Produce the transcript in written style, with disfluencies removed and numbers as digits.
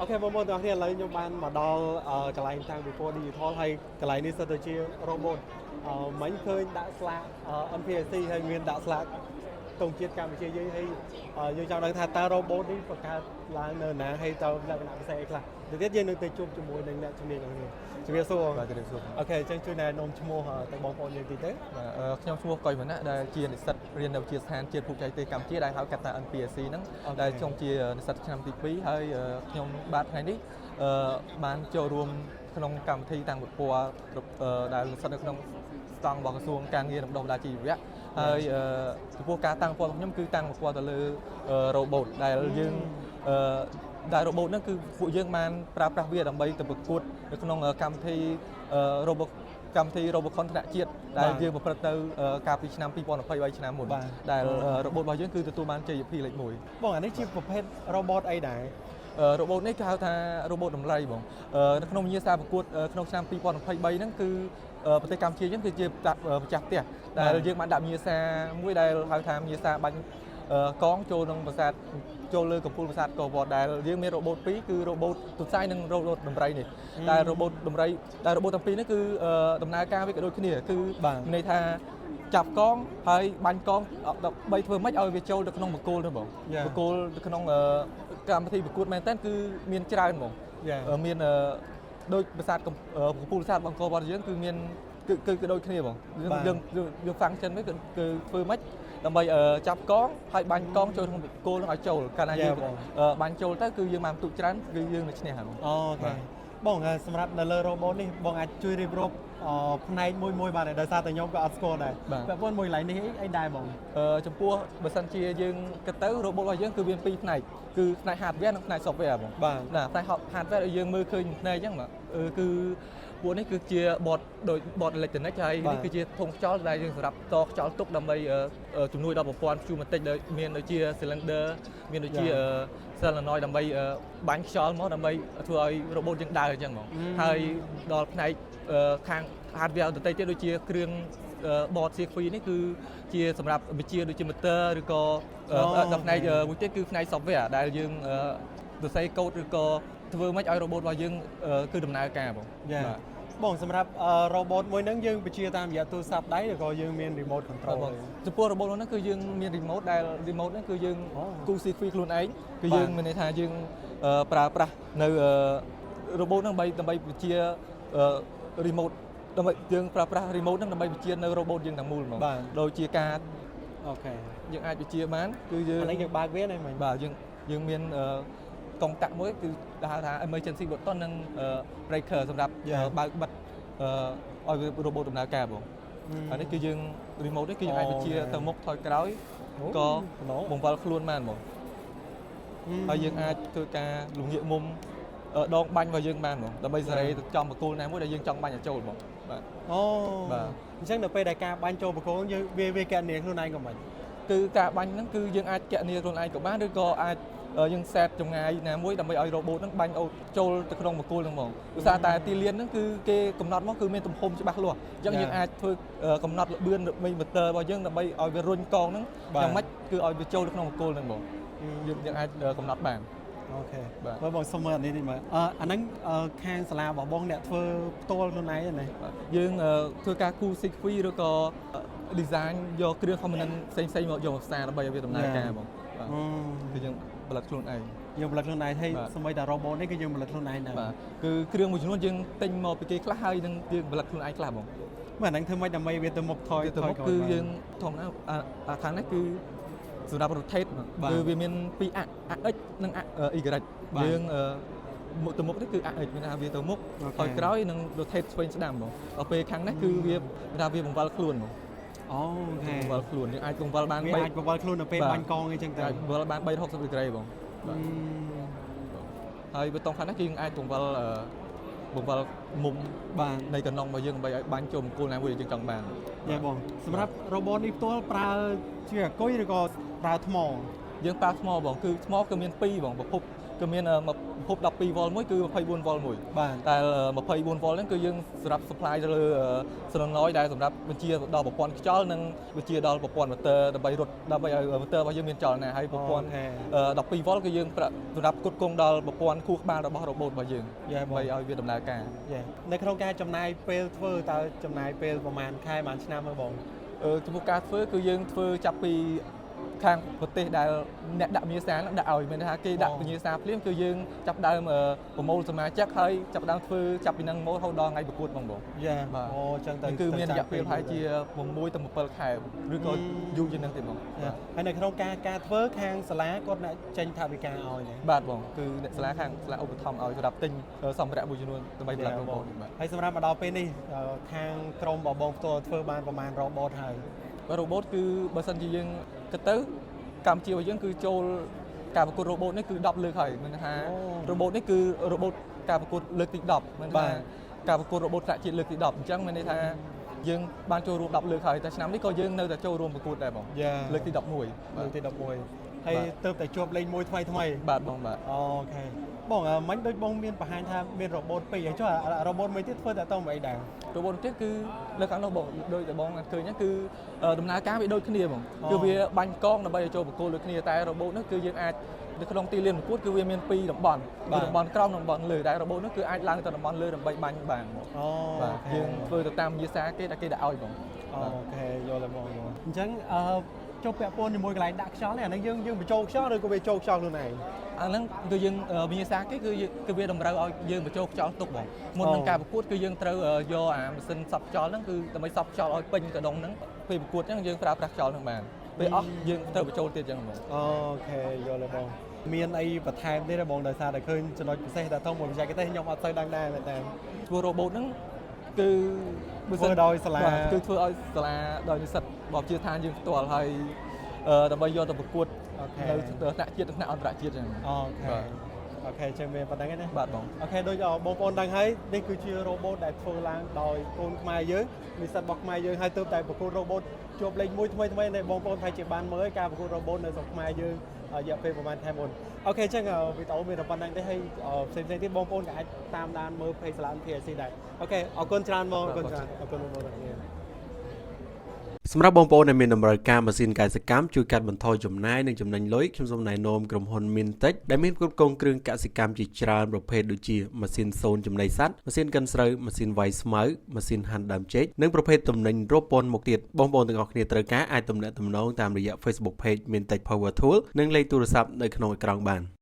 OK បងប្អូនទាំងអស់គ្នាឥឡូវខ្ញុំបានមកដល់កន្លែងតាំងពិព័រណ៍ Digital ហើយកន្លែងនេះសុទ្ធតែជា robot មិញឃើញដាក់ស្លាកNPSC ហើយមានដាក់ស្លាកទង់ជាតិកម្ពុជាយើងហើយយើងចង់ដឹងថាតើ robot នេះបង្កើតឡើងនៅណាហើយតើលក្ខណៈពិសេសអីខ្លះទៅទៀតយើងនឹងទៅជួបជាមួយនឹងអ្នកជំនាញទាំងនេះជំរាបសួរ បាទជម្រាបសួរ OK អញ្ចឹងជួយណែនាំឈ្មោះទៅបងប្អូនយើងតិចទៅ បាទខ្ញុំឈ្មោះកុយវណ្ណៈដែលជានិស្សិតរៀននៅវិទ្យាស្ថានជាតិភូមិចែកទេសកម្ពុជាដែលហៅកាត់ថា NPSC ហ្នឹងដែលខ្ញុំជានិស្សិតឆ្នាំទី2ហើយខ្ញុំបាទថ្ងៃនេះបានចូលរួមក្នុងកម្មវិធីតាំងពិព័រណ៍ដែលនិស្សិតនៅក្នុងស្តង់របស់ក្រសួងការងារនិងបណ្ដុះបណ្ដាលជីវៈហើយចំពោះការតាំងពិព័រណ៍របស់ខ្ញុំគឺតាំងពិព័រណ៍ទៅលើ robot ដែលយើងដែល robot ហ្នឹងគឺពួកយើងបានប្រើប្រាស់វាដើម្បីទៅប្រកួតនៅក្នុងកម្មវិធី robot កម្មវិធី Robocon ថ្នាក់ជាតិដែលយើងប្រព្រឹត្តទៅកាលពីឆ្នាំ2023ឆ្នាំមុនដែល robot របស់យើងគឺទទួលបានជ័យលាភីលេខ1 បងអានេះជាប្រភេទ robot អីដែរ robot នេះគេហៅថា robot ដំរីបងនៅក្នុងវិញ្ញាសាប្រកួតក្នុងឆ្នាំ2023ហ្នឹងគឺប្រទេសកម្ពុជាយើងគឺជាម្ចាស់ផ្ទះដែលយើងបានដាក់វិញ្ញាសាមួយដែលហៅថាវិញ្ញាសាបាញ់កងចូលក្នុងប្រាសាទចូលលើកំពូលប្រាសាទអង្គរវត្តដែលយើងមាន robot ពីរគឺ robot ទន្សាយនិង robot ដំរីនេះដែល robot ដំរីដែល robot ទាំងពីរនេះគឺដំណើរការវាក៏ដូចគ្នាគឺមានន័យថាចាប់កងហើយបាញ់កងដើម្បីធ្វើម៉េចឲ្យវាចូលទៅក្នុងបង្គោលនោះបងបង្គោលទៅក្នុងកម្មវិធីប្រកួតមែនតើគឺមានច្រើនហ្មងមានដូចប្រាសាទកំពូលប្រាសាទអង្គរវត្តយើងគឺមានគឺដូចគ្នាបងយើងយើង function វិញគឺធ្វើម៉េចដើម្បីចាប់កងហើយបាញ់កងចូលក្នុងបង្គោលនឹងឲ្យចូលកាលណាយើងបាញ់ចូលទៅគឺយើងបានពិន្ទុច្រើនគឺយើងនឹងឈ្នះហ្នឹង OK បងសម្រាប់នៅលើ robot នេះបងអាចជួយរៀបរាប់ផ្នែកមួយមួយបានដោយសារតែខ្ញុំក៏អត់ស្គាល់ដែរពាក់ព័ន្ធមួយកន្លែងនេះអីដែរបង ចំពោះបើសិនជាយើងគិតទៅ robot របស់យើងគឺមានពីរផ្នែកគឺផ្នែក hardware និងផ្នែក software បង បាទ ណាផ្នែក hardware ឲ្យយើងមើលឃើញផ្នែកអញ្ចឹងបាទគឺពួកនេះគឺជា board ដូច board electronic ហើយនេះគឺជាធុងខ្យល់ដែលយើងសម្រាប់តខ្យល់ទុកដើម្បីជំនួយដល់ប្រព័ន្ធ pneumatic ដែលមានដូចជា cylinder មានដូចជា solenoid ដើម្បីបាញ់ខ្យល់មកដើម្បីធ្វើឲ្យ robot យើងដើរអញ្ចឹងហ្មងហើយដល់ផ្នែកខាង hardware ដទៃទៀតដូចជាគ្រឿង board circuit នេះគឺជាសម្រាប់វិជាដូចជា motor ឬក៏ដល់ផ្នែកមួយទៀតគឺផ្នែក software ដែលយើងសរសេរកូដឬក៏ធ្វើម៉េចឲ្យ robot របស់យើងគឺដំណើរការបង បាទបងសម្រាប់ robot មួយហ្នឹងយើងបញ្ជាតាមរយៈទូរស័ព្ទដៃឬក៏យើងមាន remote control បងចំពោះ robot ហ្នឹងគឺយើងមាន remote ដែល remote ហ្នឹងគឺយើងគូ circuit ខ្លួនឯងគឺយើងមានន័យថាយើងប្រើប្រាស់នៅ robot ហ្នឹងដើម្បីបញ្ជា remote ដើម្បីយើងប្រើប្រាស់ remote ហ្នឹងដើម្បីបញ្ជានៅ robot យើងទាំងមូលហ្មងដូចជាការ OK យើងអាចបញ្ជាបានគឺយើង អានេះយើងបើកវាណាមិញ បាទយើងមានកុងតាក់មួយគឺហៅថា emergency button និង breaker សម្រាប់បើកបិទឲ្យ robot ដំណើរការបងអានេះគឺយើង remote នេះគឺយើងអាចបញ្ជាទៅមុខថយក្រោយក៏បង្វិលខ្លួនបានហ្មងហើយយើងអាចធ្វើការលំងាកមុំដងបាញ់របស់យើងបានហ្មងដើម្បីសេរីទៅចំបង្គោលណាមួយដែលយើងចង់បាញ់ឲ្យចូលហ្មងបាទ អូ បាទ អញ្ចឹងនៅពេលដែលការបាញ់ចូលបង្គោលយើងវាកណនាខ្លួនឯងក៏មិន គឺការបាញ់ហ្នឹងគឺយើងអាចកណនាខ្លួនឯងក៏បានឬក៏អាចយើង set ចម្ងាយណាមួយដើម្បីឲ្យ robot ហ្នឹងបាញ់អូចូលទៅក្នុងបង្គោលហ្នឹងហ្មងឧស្សាហ៍តែទីលានហ្នឹងគឺគេកំណត់មកគឺមានទំហំច្បាស់លាស់អញ្ចឹងយើងអាចធ្វើកំណត់ល្បឿននៃ motor របស់យើងដើម្បីឲ្យវារុញកងហ្នឹងយ៉ាងម៉េចគឺឲ្យវាចូលទៅក្នុងបង្គោលហ្នឹងហ្មងយើងអាចកំណត់បាន OK បាទបងសុំមើលអានេះតិចមើលអឺអាហ្នឹងខាងសាលារបស់បងអ្នកធ្វើផ្ទាល់ខ្លួនឯងណា យើងធ្វើការគូ circuit ឬក៏ design យកគ្រឿង component ផ្សេងៗមកយកមកផ្សារដើម្បីឲ្យវាដំណើរការបងបាទគឺយើងផលិតខ្លួនឯង យើងផលិតខ្លួនឯងហើយសម្បីតែ robot នេះគឺយើងផលិតខ្លួនឯងដែរ បាទគឺគ្រឿងមួយចំនួនយើងទិញមកពីគេខ្លះហើយនឹងយើងផលិតខ្លួនឯងខ្លះបង បាទហ្នឹងធ្វើម៉េចដើម្បីវាទៅមុខថយ ទៅមុខគឺយើងធម្មតាអាខាងនេះគឺសម្រាប់ rotate គឺវាមានពីរអ័ក្ស x និងអ័ក្ស y យើងមុខទៅមុខនេះគឺអ័ក្ស x មានថាវាទៅមុខថយក្រោយនិង rotate ឆ្វេងស្ដាំហ្មងដល់ពេលខាងនេះគឺវាមានថាវាបង្វិលខ្លួនហ្មង អូ OK បង្វិលខ្លួនយើងអាចបង្វិលបាន វាអាចបង្វិលខ្លួននៅពេលបាញ់កងអីចឹងទៅ អាចបង្វិលបាន360ដឺក្រេបងបាទហើយប៊ូតុងខាងនេះគឺយើងអាចបង្វិលមុំ បាទ នៃកណ្ដុងរបស់យើងដើម្បីឲ្យបាញ់ចូលមង្គលណាមួយដែលយើងចង់បាន យ៉ាបងសម្រាប់ robot នេះផ្ទាល់ប្រើជាអាគុយឬក៏ប្រើថ្ម យើងប្រើថ្មបងគឺថ្មគឺមានពីរបងប្រភពគឺមាន ភព12 V មួយគឺ24 V មួយ បាទ តែ24 V ហ្នឹងគឺយើងសម្រាប់ supply ទៅលើ solenoid ដែលសម្រាប់បញ្ជាដល់ប្រព័ន្ធខ្យល់និងបញ្ជាដល់ប្រព័ន្ធ motor ដើម្បីរត់ដើម្បីឲ្យ motor របស់យើងមានចលនាហើយប្រព័ន្ធ12 V គឺយើងប្រើសម្រាប់ផ្គត់ផ្គង់ដល់ប្រព័ន្ធខួរក្បាលរបស់ robot របស់យើង Yeah បង ដើម្បីឲ្យវាដំណើរការ Yeah នៅក្នុងការចំណាយពេលធ្វើតើចំណាយពេលប្រហែលខែប្រហែលឆ្នាំមើលបង ចំពោះការធ្វើគឺយើងធ្វើចាប់ពីខាងប្រទេសដែលអ្នកដាក់វិញ្ញាសាហ្នឹងដាក់ឲ្យមានន័យថាគេដាក់វិញ្ញាសាភ្លាមគឺយើងចាប់ដើមប្រមូលសមាជិកហើយចាប់ដើមធ្វើចាប់ពីហ្នឹងមករហូតដល់ថ្ងៃប្រកួតបងបង Yeah បាទ អូអញ្ចឹងទៅ គឺមានរយៈពេលប្រហែលជា6ទៅ7ខែឬក៏យូរជាងហ្នឹងទៀតបង Yeah ហើយនៅក្នុងការធ្វើខាងសាលាគាត់អ្នកចេញថវិកាឲ្យណា បាទបងគឺអ្នកសាលាខាងសាលាឧបត្ថម្ភឲ្យសម្រាប់ទិញសម្ភារៈមួយចំនួនដើម្បីផលិត robot បាទ ហើយសម្រាប់មកដល់ពេលនេះខាងក្រុមរបស់បងផ្ទាល់ធ្វើបានប្រហែល robot ហើយ បាទ robot គឺបើសិនជាយើងគិតទៅកម្ពុជារបស់យើងគឺចូលការប្រកួត robot នេះគឺ10លើកហើយមានន័យថា robot នេះគឺ robot ការប្រកួតលើកទី10មានន័យថាការប្រកួត robot ថ្នាក់ជាតិលើកទី10អញ្ចឹងមានន័យថាយើងបានចូលរួម10លើកហើយតែឆ្នាំនេះក៏យើងនៅតែចូលរួមប្រកួតដែរបង Yeah លើកទី11 លើកទី11ហើយទៅតែជាប់លេខ1ថ្មីថ្មី បាទបងបាទ OK បងមិញដូចបងមានបង្ហាញថាមាន robot ពីរហើយចុះអា robot មួយទៀតធ្វើតែតមកអីដែរ robot ទៀតគឺលើខាងនោះបងដូចតែបងឃើញហ្នឹងគឺដំណើរការវាដូចគ្នាបងគឺវាបាញ់កងដើម្បីឲ្យចូលប្រកួតដូចគ្នាតែ robot នោះគឺយើងអាចនៅក្នុងទីលានប្រកួតគឺវាមានពីរតំបន់គឺតំបន់ក្រោមតំបន់លើតែ robot នោះគឺអាចឡើងទៅតំបន់លើដើម្បីបាញ់បានបង អូ បាទយើងធ្វើទៅតាមវិញ្ញាសាគេដែលគេដាក់ឲ្យបង OK យល់ហើយបងយល់អញ្ចឹងចុះពាក់ព័ន្ធជាមួយកន្លែងដាក់ខ្យល់នេះអាហ្នឹងយើងបញ្ចូលខ្យល់ឬក៏វាចូលខ្យល់ខ្លួនឯង អាហ្នឹងគឺយើងវិញ្ញាសាគេគឺគឺវាតម្រូវឲ្យយើងបញ្ចូលខ្យល់ទុកបងមុននឹងការប្រកួតគឺយើងត្រូវយកអាម៉ាស៊ីនសប់ខ្យល់ហ្នឹងគឺដើម្បីសប់ខ្យល់ឲ្យពេញកដុងហ្នឹងពេលប្រកួតហ្នឹងយើងប្រើប្រាស់ខ្យល់ហ្នឹងបានពេលអស់យើងត្រូវបញ្ចូលទៀតអញ្ចឹងបង OK យល់ហើយបងមានអីបន្ថែមទៀតទេបងដោយសារតែឃើញចំណុចពិសេសតែតមួយបច្ចេកទេសខ្ញុំអត់សូវដឹងដែរមែនតើ ធ្វើ robot ហ្នឹងគឺ ធ្វើដោយសាលា បាទគឺធ្វើឲ្យសាលាដោយនិស្សិតបបជាឋានយើងផ្ទាល់ហើយដើម្បីយកទៅប្រកួត OK នៅថ្នាក់ជាតិនិងថ្នាក់អន្តរជាតិអញ្ចឹង OK OK ចឹងមានប៉ុណ្្នឹងឯណា បាទបង OK ដូចបងប្អូនដឹងហើយនេះគឺជា robot ដែលធ្វើឡើងដោយកូនខ្មែរយើងនិស្សិតរបស់ខ្មែរយើងហើយទើបតែប្រកួត robot ជាប់លេខ1ថ្មីថ្មីនៃបងប្អូនប្រហែលជាបានមើលការប្រកួត robot នៅស្រុកខ្មែរយើងរយៈពេលប្រហែលខែមុន OK ចឹងវីដេអូមានតែប៉ុណ្្នឹងទេហើយផ្សេងៗទៀតបងប្អូនក៏អាចតាមដានមើល page សាលា PIC ដែរ OK អរគុណច្រើនបងអរគុណច្រើនអរគុណបងប្អូនទាំងគ្នា សម្រាប់បងប្អូនដែលមានតម្រូវការម៉ាស៊ីនកសិកម្មជួយកាត់បន្ថយចំណាយនិងចំណេញលុយខ្ញុំសូមណែនាំក្រុមហ៊ុន Mintech ដែលមានគ្រប់គ្រងគ្រឿងកសិកម្មជាច្រើនប្រភេទដូចជាម៉ាស៊ីនសូនចំណីសត្វម៉ាស៊ីនកិនស្រូវម៉ាស៊ីនវាយស្មៅម៉ាស៊ីនហាន់ដើមចេកនិងប្រភេទទំនិញរាប់ពាន់មុខទៀតបងប្អូនទាំងអស់គ្នាត្រូវការអាចទំនាក់ទំនងតាមរយៈ Facebook Page Mintech Power Tool និងលេខទូរស័ព្ទនៅក្នុងអេក្រង់បាន។